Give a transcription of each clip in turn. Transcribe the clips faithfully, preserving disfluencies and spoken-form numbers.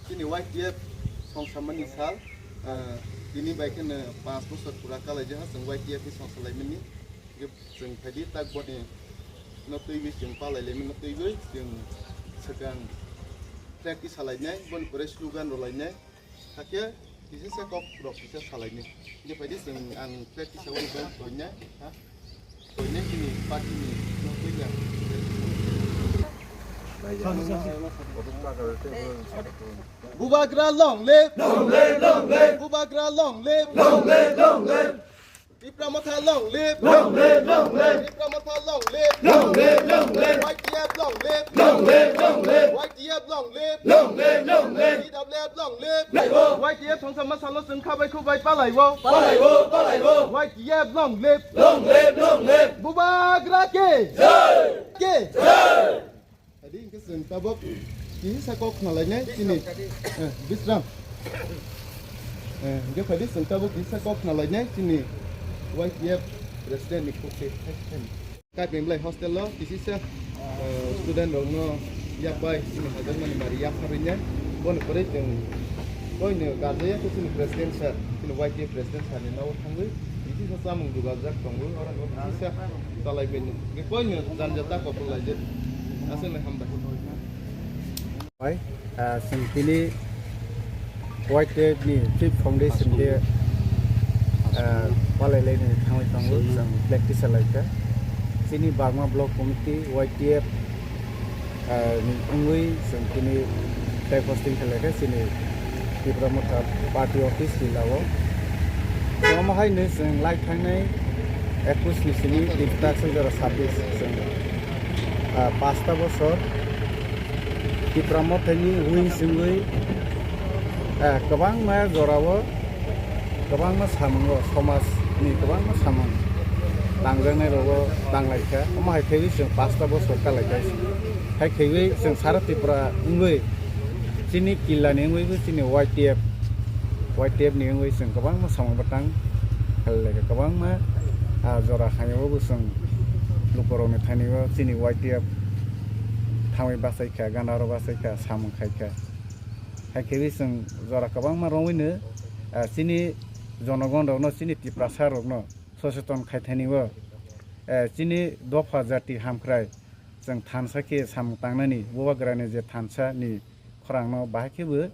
Chini Y T F songsamani sal, ah, tini bai kheno panch bosor pura kalaijak ha chwng Y T F ni songsa laimani. Chwng phaidi tak boni no twiwi chwng palai laimani, no twiwi chwng swkang practice salainai, boni pore slogan rwlainai. Hakhe kisa sa kok rok kisa salainai. Hingke phaidi chwng ang practice awani bai koinai, ha? Koinai chini party ni no twiwi ang. Bubagra long live! Long live, long live! Bubagra long live! Long live, long live! Tipra Motha long live! Long live, long live! Tipra Motha long live! Long live, long live! Y T F long live! Long live, long live! Y T F long live! Long live, long live! T W F long live! Live o! Y T F songsa masalo chwng khabai khubai palaibo! Palaibo, palaibo! Y T F long live! Long live, long live! Bubagra ke! Jai! Ke! Jai! Adi hingke chwng tabok kisa kok khna lainai chini, eh, Bisram. Eh, hingke phaidi chwng tabok kisa kok khna lainai chini Y T F president ni khukti. Kaipeng belai hostel o kisisa, eh, student rok no yak bai chini hajakmani mari yak pharwi nai. Boni pore chwng koino garjaya khe chini president sir, chini Y T F president sir ni nogo thangwi kisisa chamung jugajak tongo. Oro no kisisa chalai bai nai. Koino janja ta kopor laijak. Aswk no hambai. Bai, ah, chwng tini Y T F ni fifth foundation day, ah, palai laini thangwi tongo, chwng practice lai kha. Chini Bagma Block Committee Y T F, ah, ni wngwi chwng tini flag hosting khlai kha chini Tipra Motha Party office ni lao. Omo hai no chwng lai thangnai ekush ni simi tini taksong jora sabbish chwng, ah, pasta bosor Tipra Mothani wing singwi, eh, kwbangma jorao, kwbangma samungo, somajni kwbangma samung tangjaknai rogo tanglaikha. Omo hai khaiwi chwng pasta bosor kalaikha. Hai khaiwi chwng sara Tripura wngwi chini killani wngwibo chini Y T F, Y T F ni wngwi chwng kwbangma samung bwtang khailai kha, kwbangma, ah, jora hamyao bo chwng lukurokni thanio chini Y T F thangwi bachaikha, ganaro bachaikha, samung khaikha. Hai khaiwi chwng jora kwbangma romwino, ah, chini jonogon rokno, chini Tiprasa rokno soseton khaithanio, eh, chini dopha jati hamkrai chwng thansa khe samung tangnani, Bubagrani je thansa ni khorangno bahai khebo,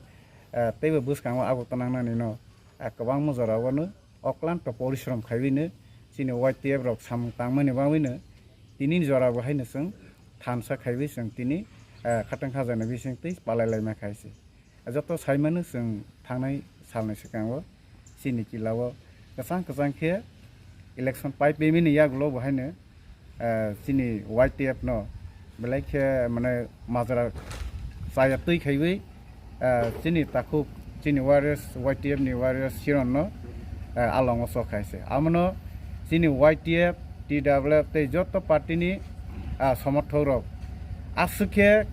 eh, teibo bwskango ago twnangnani no, eh, kwbangma jorao no oklanto porishrom khaiwi no chini Y T F rok samung tangmani bagwi no tini jora bo haino chwng thansa khaiwi chwng tini, eh, khatang khajana bising twi palai laima khai se. Joto saimano chwng thangnai salni swkango chini kila o kwchang kwchang khe election pai pemini yagulo bo haino, eh, chini Y T F no belai khe mane majra chaya twi khaiwi, eh, chini takhuk chini warriors, Y T F ni warriors Siron no, eh, alongo sok khai se. Amono chini Y T F, T W F tei joto party ni, ah, somorthok rok aswk khe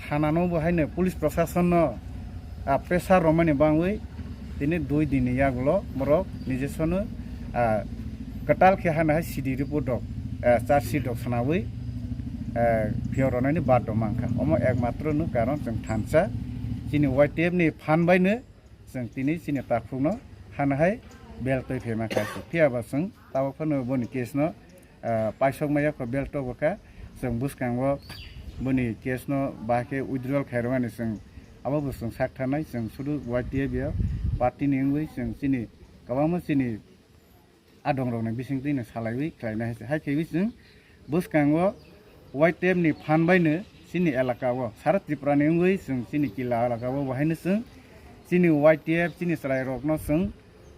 thana no bo haino police proshashan no, ah, pressure romani bangwi tini dui din ni yagulo borok nijesono, ah, kwtal khe hana hai C D report rok, ah, charge sheet rok sanawi, ah, phiyok rwnani bad rok mankha. Omo ekmatro no karon chwng thansa chini Y T F ni phan bai no chwng tini chini takhuk no hana hai bel twi phaima kha. Phiya ba chwng tabok phano boni case no, ah, paisok maya kho bel tobo kha. Chwng bwskango boni case no bahai khe withdrawal khairwmani chwng abo bo chwng sak tharnai, chwng sudu Y T F ya party ni wngwi chwng chini kwbangma chini adong rokni bising twi no salaiwi khlainai hai se. Hai khaiwi chwng bwskango Y T F ni phan bai no chini elaka o sara Tripura ni wngwi chwng chini kila elaka o bo haino chwng chini Y T F chini chwrai rok no chwng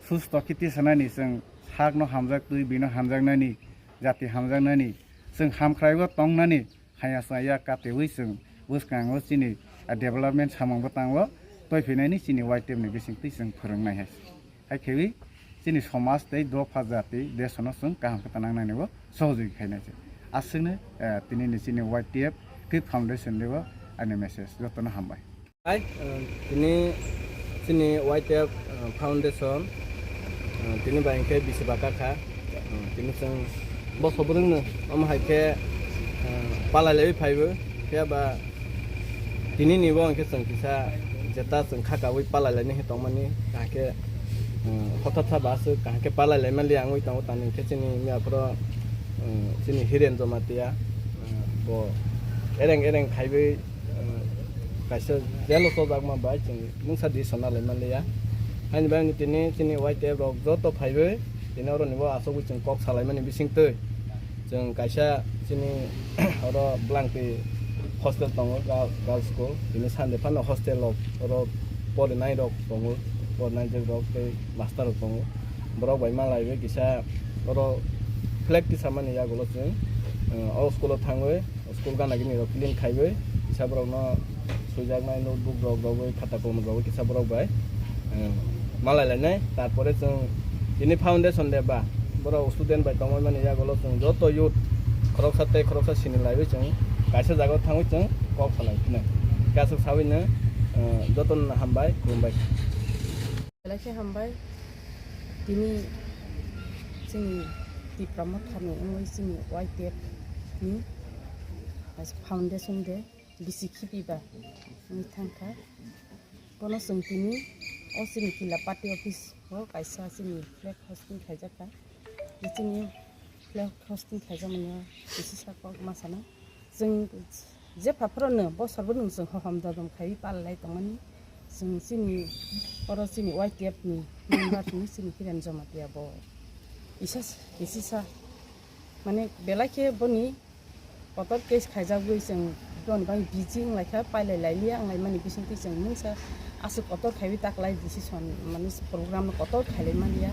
susto khe tisanani, chwng sak no hamjak twi bino hamjaknani, jati hamjaknani, chwng hamkrai o tongnani haya chaya katewi chwng bwskango chini, ah, development samung bwtango toi phinani chini Y T F ni bising twi chwng phwrwngnai hai. Hai khewi chini somaj tei dopha jati desono chwng kaham khe tanang nani bo sohojogoi khainai se. Aswkno, eh, tini ni chini Y T F Fifth Foundation ni bo ani message jotono hambai. Hai, eh, tini chini Y T F, eh, Foundation, eh, tini bai hwnkhe bisi baka kha. Eh, tini chwng boso bwrwngno omo hai khe, eh, palai laiwi phaibo. Phiya ba tini ni bo hwnkhe chwng kisa Jeta chwng kha kaui palai lainai khe tongmani, kaham khe, um, hothat sa ba aswk kaham khe palai lai manliya wngwi tongo, tamni khe chini miya phoro, um, chini Hiren Jamatia, um, bo ereng ereng khaiwi, um, kaisa jail o chojak ma bai chwng mungsa di sona lai manliya. Haini bagwi tini chini Y T F rok joto phaiwi tini oro ni bo aswkwi chwng kok salai mani bising twi. Chwng kaisa chini oro Blangti hostel tongo, ga-, girls school. Tini Sunday phano hostel rok, oro porinai rok tongo, porinai jwk rok tei master rok tongo. Borok bai malaiwi kisa oro flag tisamani yagulo chwng, uh, o school o thangwi school gana gini rok clean khaiwi kisa borokno swijaknai notebook rok rogwi, khata kolom rogwi kisa borok bai, eh, malai lainai. Tarpore chwng tini foundation day ba borok student bai tongwi mani yagulo chwng joto youth khoroksa tei khoroksa sini laiwi chwng kaisa jagao thangwi chwng kok salai phinai. Kasuk sawi no, eh, jotono hambai, khulumbai. Belai khe hambai, tini chini Tipra Motha ni wngwi chini Y T F ni foundation day. Bisi khibiba wngwi thangkha. Bono chwng tini o chini kila party office o kaisa chini flag hosting khaijakha. Chini flag hosting khaijakmani o kisi sa kok ma sana. Chwng jepha phorono bosorbo nwng chwng hohom dodom khaiwi palalai tongmani. Chwng chini oro chini Y T F ni member ni chini Kiran Jamatia bo isa, isisa mane belai khe boni kotor case khaijagwi chwng boni bagwi busy wnglaikha, pailai lailiya wnglaimani bisingtwi chwng mungsa aswk kotor khaiwi taklai decision, mane program no kotor khailai manya.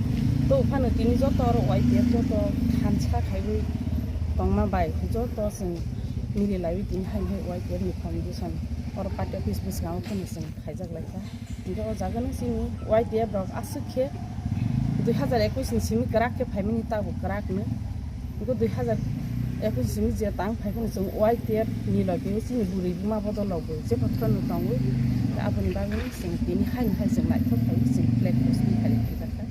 To phano tini joto oro Y T F joto thansa khaiwi tongma bai joto chwng mili laiwi tini haino hai Y T F ni foundation oro party office bwskango phano chwng khaijak laikha. Hingke o jaga no chini Y T F rok aswk khe dui hazar ekwis ni simi kwrak khe phaimani, tabuk kwrak no. Hingke dui hazar ekwis ni simi je tang phai phano chwng Y T F ni loge o chini bwrwi buma bodol rok bo je bothoro no tongo. Aboni bagwi chwng tini haino hai chwng naithok khai chwng flag hosting khai kha.